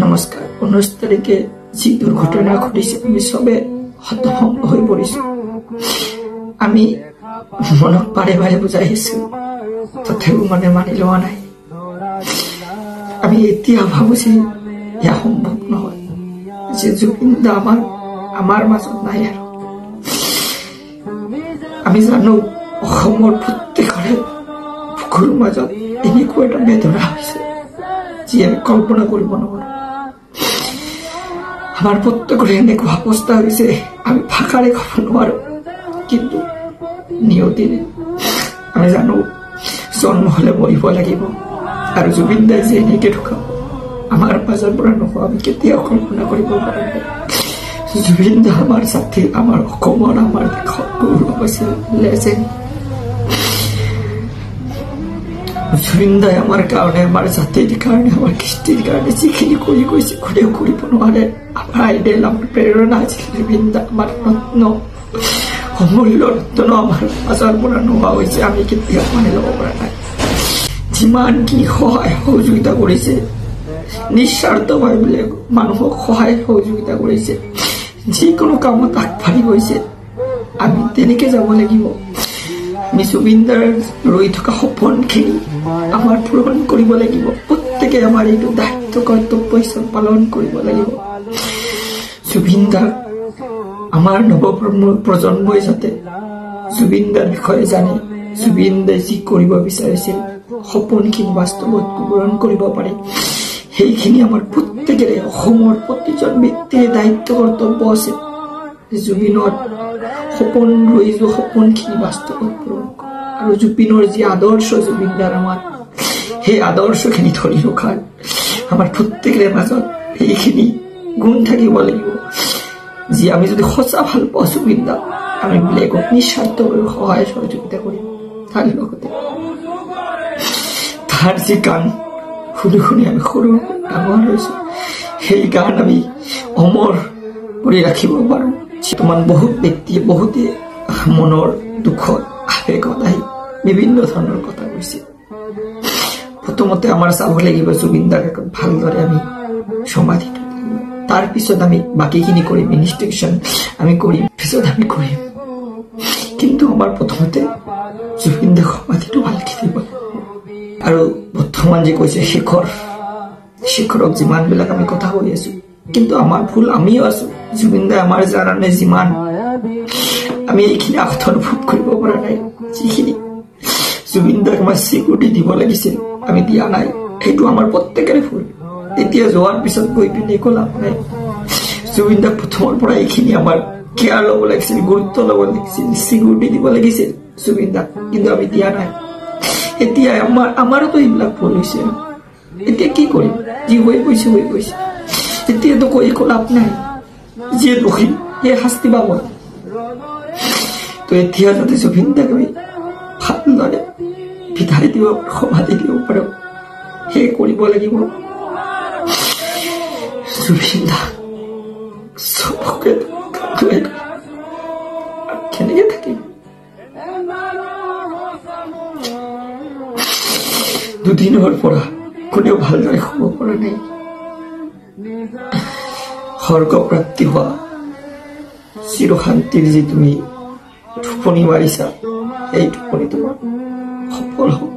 নমস্কাৰ। 19 তাৰিখে যি দুৰ্ঘটনা ঘটিছে আমি চবে হতভম্ব হৈ পৰিছো। আমি মনক বাৰে বাৰে বুজাই আহিছো, তথাপিও মানে মানি লোৱা নাই। আমি এতিয়া ভাবো যে এয়া সম্ভৱ নহয় যে জুবিন দা আমাৰ মাজত নাই। আৰু আমি জানো অসমৰ প্ৰত্যেকৰে বুকুৰ মাজত এনেকুৱা এটা বেদনা হৈছে যি আমি কল্পনা কৰিব নোৱাৰো। আমাৰ প্ৰত্যেকৰে এনেকুৱা অৱস্থা হৈছে আমি ভাষাৰে ক'ব নোৱাৰো, কিন্তু নিয়তিৰে আমি জানো জন্ম হলে মৰিব লাগিব। আৰু জুবিন দাই যে এনেকে ঢুকাব আমাৰ মাজৰ পৰা নোহোৱা আমি কেতিয়াও কল্পনা কৰিব পৰা নাই। জুবিন দা আমাৰ জাতিৰ, আমাৰ অসমৰ, আমাৰ দেশৰ গৌৰৱ আছিল, লেজেণ্ড। জুবিন দাই আমাৰ কাৰণে, আমাৰ জাতিৰ কাৰণে, আমাৰ কৃষ্টিৰ কাৰণে যিখিনি কৰি গৈছে কোনেও কৰিব নোৱাৰে। আমাৰ আইডেল, আমাৰ প্ৰেৰণা আছিল জুবিন দা। আমাৰ ৰত্ন, অমূল্য ৰত্ন আমাৰ মাজৰ পৰা নোহোৱা হৈছে, আমি কেতিয়াও মানি ল'ব পৰা নাই। যিমানখিনি সহায় সহযোগিতা কৰিছে, নিস্বাৰ্থভাৱে বোলে মানুহক সহায় সহযোগিতা কৰিছে, যিকোনো কামত আগবাঢ়ি গৈছে, আমি তেনেকে যাব লাগিব। আমি জুবিন দাৰ ৰৈ থকা সপোনখিনি আমাৰ পূৰণ কৰিব লাগিব। প্ৰত্যেকে আমাৰ এইটো দায়িত্ব কৰ্তব্য হিচাপে পালন কৰিব লাগিব। জুবিন দাক আমাৰ নৱ প্ৰজন্মই যাতে জুবিন দাৰ বিষয়ে জানে, জুবিন দাই যি কৰিব বিচাৰিছিল সপোনখিনি বাস্তৱত পূৰণ কৰিব পাৰে, সেইখিনি আমাৰ প্ৰত্যেকেৰে অসমৰ প্ৰতিজন ব্যক্তিৰে দায়িত্ব কৰ্তব্য আছে। জুবিনৰ সপোন ৰৈ যোৱা সপোনখিনি বাস্তৱত পূৰণ কৰা আৰু জুবিনৰ যি আদৰ্শ, জুবিন দাৰ আমাৰ সেই আদৰ্শখিনি ধৰি ৰখাৰ আমাৰ প্ৰত্যেকৰে মাজত এইখিনি গুণ থাকিব লাগিব। যি আমি যদি সঁচা ভাল পাওঁ জুবিন দাক, আমি বেলেগক নিস্বাৰ্থভাৱে সহায় সহযোগিতা কৰিম। তাৰ লগতে তাৰ যি গান শুনি শুনি আমি সৰু ডাঙৰ হৈছো, সেই গান আমি অমৰ কৰি ৰাখিব পাৰো। বৰ্তমান বহুত ব্যক্তিয়ে বহুতে মনৰ দুখত আৱেগত আহি বিভিন্ন ধৰণৰ কথা কৈছে। প্ৰথমতে আমাৰ চাব লাগিব জুবিন দাক ভালদৰে আমি সমাধিটো, তাৰপিছত আমি বাকীখিনি কৰিম, ইনষ্ট্ৰাকশ্যন আমি কৰিম, পিছত আমি কৰিম। কিন্তু আমাৰ প্ৰথমতে জুবিন দাক সমাধিটো ভালকে দিব লাগিব। আৰু বৰ্তমান যে কৈছে শেখৰক যিমানবিলাক আমি কথা কৈ আছো, কিন্তু আমাৰ ভুল আমিও আছো। জুবিন দাই আমাৰ কাৰণে যিমান আমি এইখিনি আঘাত অনুভৱ কৰিব পৰা নাই, যিখিনি জুবিন দাক আমাৰ চিকিউৰিটি দিব লাগিছিল আমি দিয়া নাই, সেইটো আমাৰ প্ৰত্যেকৰে ভুল। এতিয়া যোৱাৰ পিছত গৈ পিনে একো লাভ নাই। জুবিন দাক প্ৰথমৰ পৰা এইখিনি আমাৰ কেয়াৰ ল'ব লাগিছিল, গুৰুত্ব ল'ব লাগিছিল, চিকিউৰিটি দিব লাগিছিল জুবিন দাক, কিন্তু আমি দিয়া নাই। এতিয়া আমাৰোতো এইবিলাক ভুল হৈছে। এতিয়া কি কৰিম? যি হৈ গৈছে হৈ গৈছে, এতিয়াতো কৈ একো লাভ নাই। যিয়ে দোষী সেই শাস্তি পাব। তো এতিয়া যাতে জুবিন দাক আমি ভালদৰে বিদায় দিব, সমাধি দিব পাৰো, সেয়ে কৰিব লাগিব। জুবিন দা চবকে কেনেকে থাকিম? দুদিনৰ পৰা কোনেও ভালদৰে শুব পৰা নাই। স্বৰ্গপ্ৰাপ্তি হোৱা চিৰশান্তিৰ যি তুমি টোপনি মাৰিছা, এই টোপনি তোমাৰ সফল হওক।